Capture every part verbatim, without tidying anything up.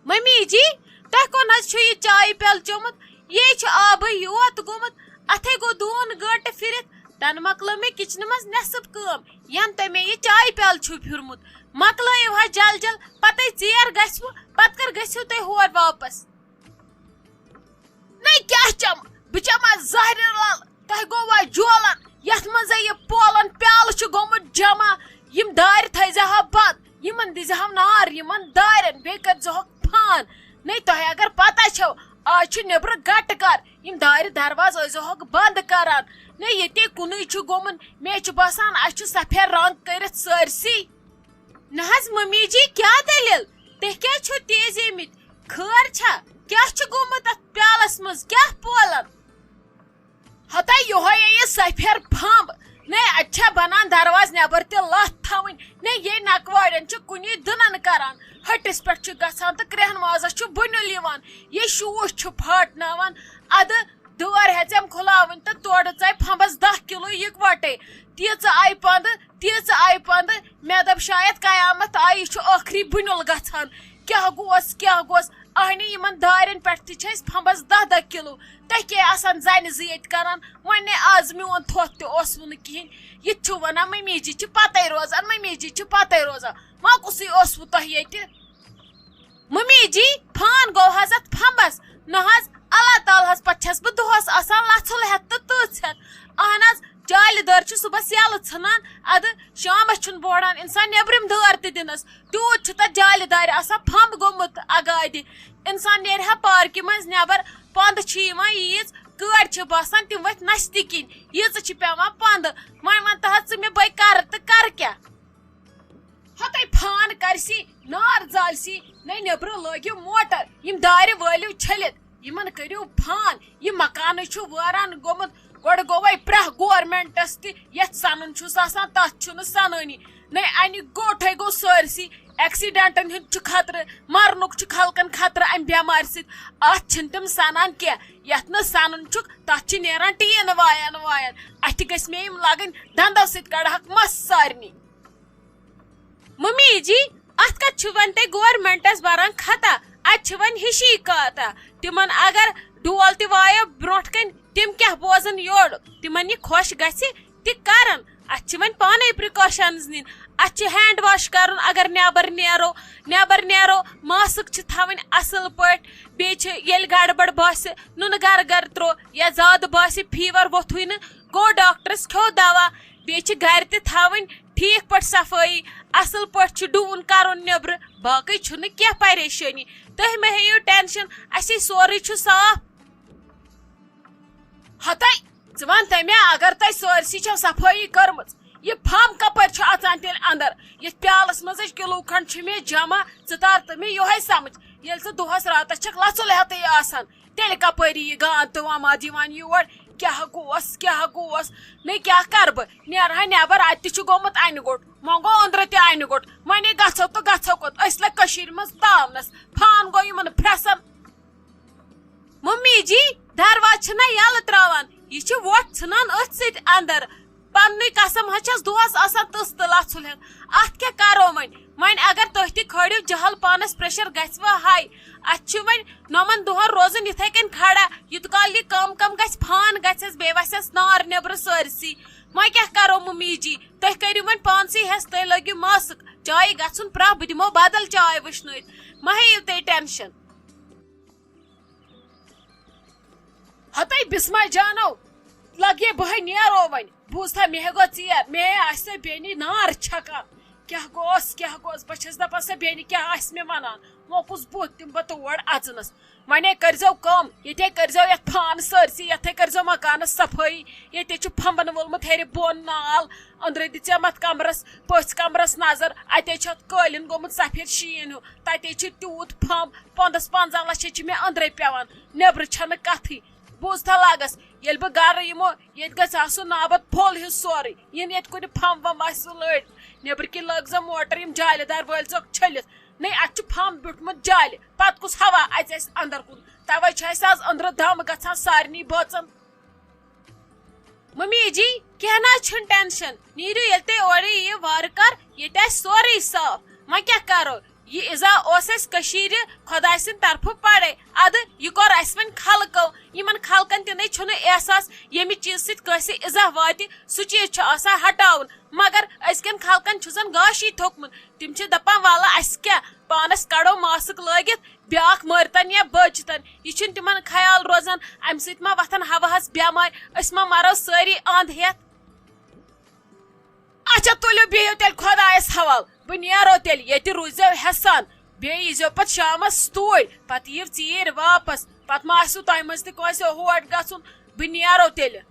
Mummy جی، تۄہہِ کون حظ چھُ یہِ چایہِ پیالہٕ چومُت؟ یے چھُ آبٕے یوت گوٚمُت۔ اَتھے گوٚو دوٗن گٲنٛٹہٕ پھِرِتھ، تَنہٕ مۄکلٲو مےٚ کِچنہٕ منٛز نٮ۪صٕف کٲم، یَنہٕ تۄہہِ مےٚ یہِ چایہِ پیالہٕ چھُو پھِرمُت۔ مۄکلٲیِو حظ جل جل، پَتَے ژیر گژھِوٕ، پَتہٕ کر گٔژھِو تُہۍ ہور واپس؟ نَے کیٛاہ چَمہٕ؟ بہٕ چَمہٕ ہا زَہرِ لَل۔ تۄہہِ گوٚوا جولن، یَتھ منٛز یہِ پولن پیالہٕ چھُ گوٚمُت جمع؟ یِم دارِ تھٲیزِ ہا بنٛد، یِمن دِزِ ہا نار، یِمن دارٮ۪ن، بیٚیہِ کٔرزِ ہوکھ فان۔ نَے تۄہہِ اگر پتہ چھو، آز چھُ نیٚبرٕ گٹہٕ گر، یِم دارِ دروازٕ ٲسۍزِ ہوکھ بنٛد کران۔ نَے ییٚتے کُنُے چھُ گوٚمُت، مےٚ چھُ باسان اَسہِ چھُ سفید رنٛگ کٔرِتھ سٲرسٕے۔ نہ حظ ممی جی، کیٛاہ دٔلیٖل؟ تُہۍ کیٛازِ چھِو تیز آمٕتۍ؟ خٲر چھا؟ کیٛاہ چھُ گوٚمُت اَتھ پیالَس منٛز؟ کیٛاہ پولَن؟ ہتا یِہوٚے یہِ سفید پھمب۔ نے اَتہِ چھا بنان دروازٕ نٮ۪بر تہِ لَتھ تھاوٕنۍ؟ نے یے نکوارٮ۪ن چھِ کُنی دٕنَن کران۔ ۂٹِس پٮ۪ٹھ چھُ گژھان تہٕ کرٛٮ۪ہن مازَس چھُ بُنیُل یِوان۔ یے شوٗش چھُ پھاٹناوان۔ اَدٕ دٲر ہیژٮ۪م کھُلاوٕنۍ تہٕ تورٕ ژاے پھمبس دَہ کِلوٗ یِکوَٹے۔ تیٖژٕ آیہِ پَندٕ، تیٖژٕ آیہِ پَندٕ۔ مےٚ دوٚپ، شاید قیامت آیہِ، یہِ چھُ ٲخری بُنیُل گژھان۔ کیٛاہ گوس، کیٛاہ گوس؟ اہنہِ، یِمن دارٮ۪ن پٮ۪ٹھ تہِ چھِ أسۍ پھمبس دَہ دَہ کِلوٗ۔ تۄہہِ کیٛاہ آسان زَنہِ زٕ ییٚتہِ کران؟ وۄنۍ نے آز میون تھوٚتھ تہِ اوسوٕ نہٕ کِہیٖنۍ۔ یہِ تہِ چھُو وَنان، مٔمی جی چھِ پَتَے روزان، مٔمی جی چھِ پَتَے روزان۔ وۄنۍ کُسٕے اوسوٕ تۄہہِ ییٚتہِ؟ ممی جی، فان گوٚو حظ اتھ پھمبس۔ نہ حظ، اللہ تعالیٰ ہس پتہٕ چھس بہٕ دۄہس آسان لژھُل ہٮ۪تھ تہٕ تٕژھ ہٮ۪تھ۔ اہن حظ، جالہِ دٲر چھِ صُبحس یَلہٕ ژھٕنان، ادٕ شامس چھُنہٕ بوڑان انسان نیبرِم دٲر تہِ دِنس۔ تیوٗت چھُ تتھ جالہِ دارِ آسان پھمب گوٚمُت اگادِ۔ انسان نیرِ ہا پارکہِ منٛز نٮ۪بر، پندٕ چھِ یِوان ییٖژ، کٔڑۍ چھِ باسان تِم ؤتھۍ نستہِ کِنۍ۔ ییٖژٕ چھِ پٮ۪وان پندٕ۔ وۄنۍ وَن تہٕ حظ ژٕ مےٚ، بہٕ کرٕ تہٕ کرٕ کیٛاہ؟ ہتَے فان کرسی، نار زالسی، نے نیبرٕ لٲگِو موٹر، یِم دارِ وٲلِو چھٔلِتھ، یِمن کٔرِو فان۔ یہِ مکانٕے چھُ وٲران گوٚمُت۔ گۄڈٕ گوٚوے پرٛاہ گورمنٹس تہِ، یتھ سنُن چھُس آسان، تتھ چھُنہٕ سنٲنی۔ نے انہِ گوٹھے گوٚو سٲرسٕے۔ ایکسیڈنٹن ہُنٛد چھُ خطرٕ، مرنُک چھُ خلقن خطرٕ امہِ بٮ۪مارِ سۭتۍ۔ اتھ چھِنہٕ تِم سنان کینٛہہ۔ یتھ نہٕ سنُن چھُکھ، تتھ چھِ نیران ٹیٖن واین واین۔ اتھِ گژھِ مےٚ یِم لگٕنۍ، دندو سۭتۍ کڑہکھ مس سارنٕے۔ ممی جی، اتھ کتھ چھُ وۄنۍ تۄہہِ گورمنٹس بران خطا؟ اتہِ چھِ وۄنۍ ہِشی کاتا۔ تِمن اگر ڈول تہِ وایو برونٹھ کنہِ، تِم کیٛاہ بوزن یورٕ؟ تِمن یہِ خۄش گژھِ، تہِ کرن۔ اتھ چھِ وۄنۍ پانے پریکاشنز نِنۍ۔ اتھ چھِ ہینڈ واش کرُن، اگر نٮ۪بر نیرو، نٮ۪بر نیرو، ماسک چھِ تھاوٕنۍ اصل پٲٹھۍ۔ بیٚیہِ چھِ ییٚلہِ گڑبڑ باسہِ، نُنہٕ گرٕ گرٕ ترو، یا زیادٕ باسہِ فیور ووتھُے نہٕ، گوٚو ڈاکٹرس، کھیو دوا۔ بیٚیہِ چھِ گرِ تہِ تھاوٕنۍ ٹھیٖک پٲٹھۍ صفٲیی، اصل پٲٹھۍ چھُ ڈوٗن کرُن نیبرٕ، باقٕے چھُنہٕ کینٛہہ پریشٲنی۔ تُہۍ مہ ہیٚیِو ٹینشن، اسی سورُے چھُ صاف۔ ہتے، ژٕ وَن تہٕ مےٚ، اگر تۄہہِ سٲرسٕے چھو صفٲیی کٔرمٕژ، یہِ پھمب کپٲرۍ چھُ اژان تیٚلہِ اندر؟ یتھ پیالس منٛز أسۍ کِلوٗ کھنڈ چھُ مےٚ جمع، ژٕ تار تہٕ مےٚ یِہوٚے سمجھ، ییٚلہِ ژٕ دۄہس راتس چھکھ لژُل ہٮ۪تھٕے آسان، تیٚلہِ کپٲری یہِ گانٛد تہٕ وۄماد یِوان یور؟ کیٛاہ گوس، کیٛاہ گوس؟ نے کیٛاہ کرٕ بہٕ؟ نیرٕ ہا نٮ۪بر، اتہِ تہِ چھُ گوٚمُت انہِ گوٚٹ، وۄنۍ گوٚو أنٛدرٕ تہِ انہِ گوٚٹ۔ وۄنۍ ہے گژھو تہٕ گژھو کوٚت؟ أسۍ لگۍ کٔشیٖرِ منٛز تاونس۔ فان گوٚو یِمن پھرٛٮ۪سن۔ ممی جی، دروازٕ چھِنہ یَلہٕ ترٛاوان، یہِ چھِ وۄٹھ ژھٕنان أتھۍ سۭتۍ اندر۔ پننُے قسم حظ چھَس دۄہس آسان تٕژھ تہٕ لژھُل ہٮ۪تھ۔ اتھ کیٛاہ کرو وۄنۍ؟ وۄنۍ اگر تُہۍ تہِ کھٲلِو جہل پانس، پریشر گژھِ وۄنۍ ہاے۔ اتھ چھِ وۄنۍ نۄمن دۄہن روزُن یِتھے کٔنۍ کھڑا، یوٗت کال یہِ کم کم گژھِ، فان گژھٮ۪س، بیٚیہِ وسٮ۪س نار نیبرٕ سٲرسٕے۔ وۄنۍ کیٛاہ کرو ممی جی؟ تُہۍ کٔرِو وۄنۍ پانسٕے حٮ۪س، تُہۍ لٲگِو ماسک۔ چایہِ گژھُن پرٛاہ، بہٕ دِمو بدل چاے وٕشنٲوِتھ۔ مہ ہیٚیِو تُہۍ ٹینشن۔ ہتے بسمہ جانو، لگے بہٕ نیرو وۄنۍ۔ بوٗزتھا، مےٚ ہے گوٚو ژیر، مےٚ ہے آسہِ سۄ بیٚنہِ نار چھکان۔ کیٛاہ گوس، کیٛاہ گوس؟ بہٕ چھَس دَپان، سۄ بیٚنہِ کیٛاہ آسہِ مےٚ وَنان؟ وۄنۍ کُس بُتھ دِمہٕ بہٕ تور اَژنَس؟ وۄنۍ ہے کٔرۍزیو کٲم، ییٚتہِ ہے کٔرۍزیو یَتھ فان سٲرسٕے، یَتھ ہے کٔرۍزیو مکانَس صفٲیی۔ ییٚتہِ ہے چھُ پھمبَن وولمُت ہیٚرِ بۄن نال۔ أنٛدرٕ دِ ژےٚ مَتھ کَمرَس، پٔژھۍ کَمرَس نظر، اَتے چھُ اَتھ قٲلیٖن گوٚمُت سفید شیٖن ہیوٗ۔ تَتے چھُ تیوٗت پھمب، پانٛژھ پنٛژاہ لَچھ چھِ مےٚ أنٛدرَے پٮ۪وان، نیٚبرٕ چھَنہٕ کَتھٕے۔ بوٗزتھا لاگس، ییٚلہِ بہٕ گرٕ یِمو، ییٚتہِ گژھِ آسُن نابد پھوٚل ہیوٗ سورُے۔ یِنہٕ ییٚتہِ کُنہِ پھمب ومب آسہِ لٲرِتھ۔ نیٚبرٕ کِنۍ لٲگزٮ۪م موٹر، یِم جالہِ دار وٲلۍزٮ۪کھ چھٔلِتھ۔ نے، اَتہِ چھُ پھمب بیوٗٹھمُت جالہِ، پتہٕ کُس ہوا اژِ اَسہِ اندر کُن؟ توے چھُ اَسہِ آز أنٛدرٕ دم گژھان سارنٕے بٲژن۔ ممی جی، کینٛہہ نہ حظ چھُنہٕ ٹینشن، نیٖرِو ییٚلہِ تُہۍ اورٕ یِیِو وارٕ کار، ییٚتہِ آسہِ سورُے صاف۔ وۄنۍ کیٛاہ کرو؟ یہِ ایزا اوس اسہِ کٔشیٖرِ خۄداے سٕنٛدِ طرفہٕ پڑے۔ ادٕ یہِ کوٚر اسہِ وۄنۍ خلقو۔ یِمن خلقن تہِ نے چھُنہٕ احساس، ییٚمہِ چیٖزٕ سۭتۍ کٲنٛسہِ ایزا واتہِ، سُہ چیٖز چھُ آسان ہٹاوُن۔ مگر أزکٮ۪ن خلقن چھُ زن گاشی تھوٚکمُت۔ تِم چھِ دپان، "ولہٕ، اسہِ کیٛاہ، پانس کڑو ماسک لٲگِتھ، بیٛاکھ مٲرتن یا بٲچِتن۔" یہِ چھُنہٕ تِمن خیال روزان۔ امہِ سۭتۍ ما وۄتھن ہوہس بٮ۪مارِ؟ أسۍ ما مرو سٲری اند ہٮ۪تھ؟ اچھا، تُلِو، بِہِو تیٚلہِ خۄدایس حوال۔ بہٕ نیرو تیٚلہِ، ییٚتہِ روٗززیو ہٮ۪سان۔ بیٚیہِ ییٖزیو پتہٕ شامس توٗرۍ، پتہٕ یِیِو ژیٖرۍ واپس۔ پتہٕ ما آسِوٕ تۄہہِ منٛز تہِ کٲنٛسہِ ہور گژھُن؟ بہٕ نیرو تیٚلہِ۔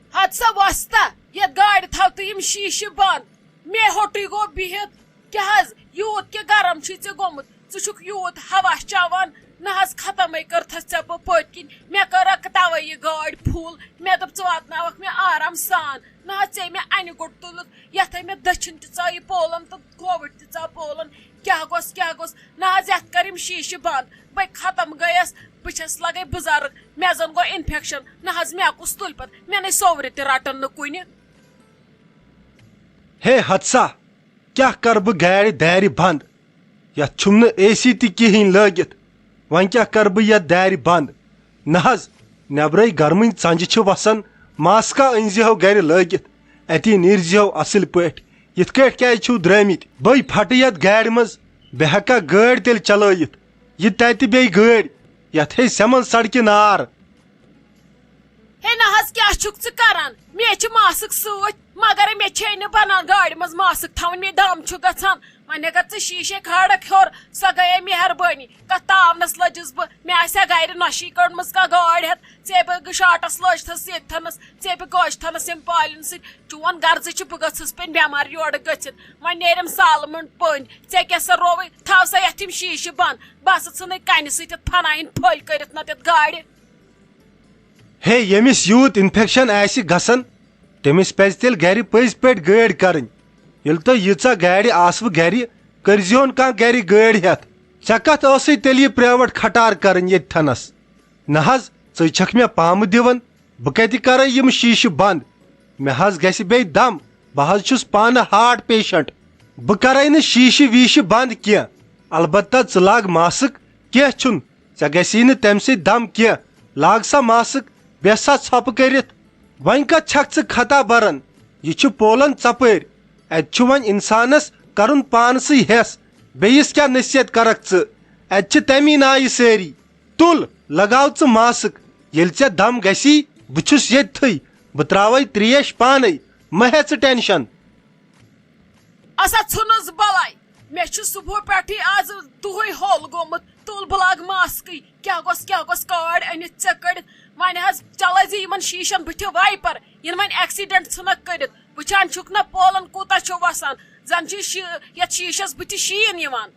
ہتہٕ سا وۄستا، یتھ گاڑِ تھاو تہٕ یِم شیٖشہٕ بنٛد۔ مےٚ ہوٚٹُے گوٚو بِہِتھ۔ کیٛاہ حظ، یوٗت کیٛاہ گرم چھُے ژےٚ گوٚمُت؟ ژٕ چھُکھ یوٗت ہوا چٮ۪وان۔ نہ حظ، ختمے کٔرتھس ژےٚ بہٕ پٔتۍ کِنۍ۔ مےٚ کٔرٕکھ توے یہِ گٲڑۍ فُل۔ مےٚ دوٚپ، ژٕ واتناوکھ مےٚ آرام سان۔ نہ حظ، ژےٚ مےٚ انہِ گوٚٹ تُلُتھ، یتھے مےٚ دٔچھِنۍ تہِ ژایہِ پولن تہٕ کھووٕرۍ تہِ ژاو پولن۔ کیٛاہ گوٚژھ، کیٛاہ گوٚژھ؟ نہ حظ، یتھ کٔرِم شیٖشہٕ بنٛد۔ بے ختم گٔیس، بہٕ چھس لگے بُزرگ، مےٚ زن گوٚو انفیکشن۔ نہ حظ، مےٚ کُس تُلہِ پتہٕ؟ مےٚ نے سوٚورِ تہِ رٹن نہٕ کُنہِ۔ ہے ہتسا، کیٛاہ کرٕ بہٕ گاڑِ دارِ بنٛد؟ یتھ چھُم نہٕ اے سی تہِ کِہیٖنۍ لٲگِتھ۔ وۄنۍ کیٛاہ کرٕ بہٕ یتھ دارِ بنٛد؟ نہ حظ، نٮ۪برَے گرمٕنۍ ژَنجہِ چھِ وَسان، ماسکا أنۍزِہو گرِ لٲگِتھ، اَتی نیٖرزِہو اَصٕل پٲٹھۍ۔ یِتھ کٲٹھۍ کیٛازِ چھِو درٛٲمٕتۍ؟ بٔے پھٹہٕ یتھ گاڑِ منٛز، بہٕ ہٮ۪کا گٲڑۍ تیٚلہِ چلٲیِتھ؟ یہِ تَتہِ بیٚیہِ گٲڑۍ، یتھ ہے سٮ۪من سڑکہِ نار۔ ہے نہ حظ، کیٛاہ چھُکھ ژٕ کران؟ مےٚ چھِ ماسک سۭتۍ، مگر مےٚ چھے نہٕ بنان گاڑِ منٛز ماسک تھاوٕنۍ، مےٚ دم چھُ گژھان۔ وۄنۍ اگر ژٕ شیٖشے کھالکھ ہیوٚر، سۄ گٔیے مہربٲنی۔ کتھ تاونس لٔجِس بہٕ؟ مےٚ آسہِ ہا گرِ نۄشی کٔڑمٕژ کانٛہہ گٲڑۍ ہٮ۪تھ، ژےٚ بہٕ شاٹس لٲجتھس ییٚتہِ تھنس، ژےٚ بہٕ گٲج تھنس یِم پالِن سۭتۍ۔ چون غرضٕے چھُ بہٕ گٔژھٕس پٮ۪ن بٮ۪مار یورٕ گٔژھِتھ۔ وۄنۍ نیرم سالمن پٔنۍ۔ ژےٚ کیٛاہ سا رووٕے؟ تھاو سا یتھ یِم شیٖشہٕ بنٛد۔ بہٕ ہسا ژھٕنے کنہِ سۭتۍ یتھ فناین پھٔلۍ کٔرِتھ نتہٕ یتھ گاڑِ۔ ہے، ییٚمِس یوٗت انفیکشن آسہِ گژھان، تٔمِس پزِ تیٚلہِ گرِ پٔزۍ پٲٹھۍ گٲڑۍ کرٕنۍ۔ ییٚلہِ تۄہہِ ییٖژاہ گاڑِ آسوٕ گرِ، کٔرزِہون کانٛہہ گرِ گٲڑۍ ہٮ۪تھ۔ ژےٚ کتھ ٲسٕے تیٚلہِ یہِ پرٛیویٹ کھٹار کرٕنۍ ییٚتہِ تھنس؟ نہ حظ، ژٕے چھکھ مےٚ پامہٕ دِوان۔ بہٕ کتہِ کرے یِم شیٖشہٕ بنٛد؟ مےٚ حظ گژھِ بیٚیہِ دم۔ بہٕ حظ چھُس پانہٕ ہارٹ پیشنٹ۔ بہٕ کرے نہٕ شیٖشہٕ ویٖشہٕ بنٛد کینٛہہ۔ البتہ ژٕ لاگ ماسک، کینٛہہ چھُنہٕ۔ ژےٚ گژھی نہٕ تمہِ سۭتۍ دم کینٛہہ۔ لاگ سا ماسک، بیٚہہ سا ژھۄپہٕ کٔرِتھ۔ وۄنۍ کتھ چھکھ ژٕ خطا بران؟ یہِ چھُ پولن ژپٲرۍ۔ اتہِ چھُ وۄنۍ انسانس کرُن پانسٕے ہٮ۪س۔ بیٚیِس کیٛاہ نصیحت کرکھ ژٕ؟ اتہِ چھِ تمی نایہِ سٲری۔ تُل، لگاو ژٕ ماسک۔ ییٚلہِ ژےٚ دم گژھی، بہٕ چھُس ییٚتھٕے۔ بہٕ تراوے تریش پانے۔ مہ ہےٚ ژٕ ٹینشن۔ اسا ژھُنُس بلاے۔ مےٚ چھُ صبحہٕ پٮ۪ٹھٕے آز دُہٕے ہوٚل گوٚمُت۔ تُل بہٕ لاگہٕ ماسکٕے۔ کیٛاہ گوٚژھ، کیٛاہ گوٚژھ کاڑ أنِتھ ژےٚ کٔڑِتھ؟ وۄنۍ حظ چلٲے زِ یِمن شیٖشن بٕتھِ وایپر۔ یِنہٕ وۄنۍ ایکسیڈنٹ ژھٕنکھ کٔرِتھ۔ وٕچھان چھُکھ نہ پولن کوٗتاہ چھُ وسان۔ زن چھُ شی-، یتھ شیٖشس بٕتھِ شیٖن یِوان۔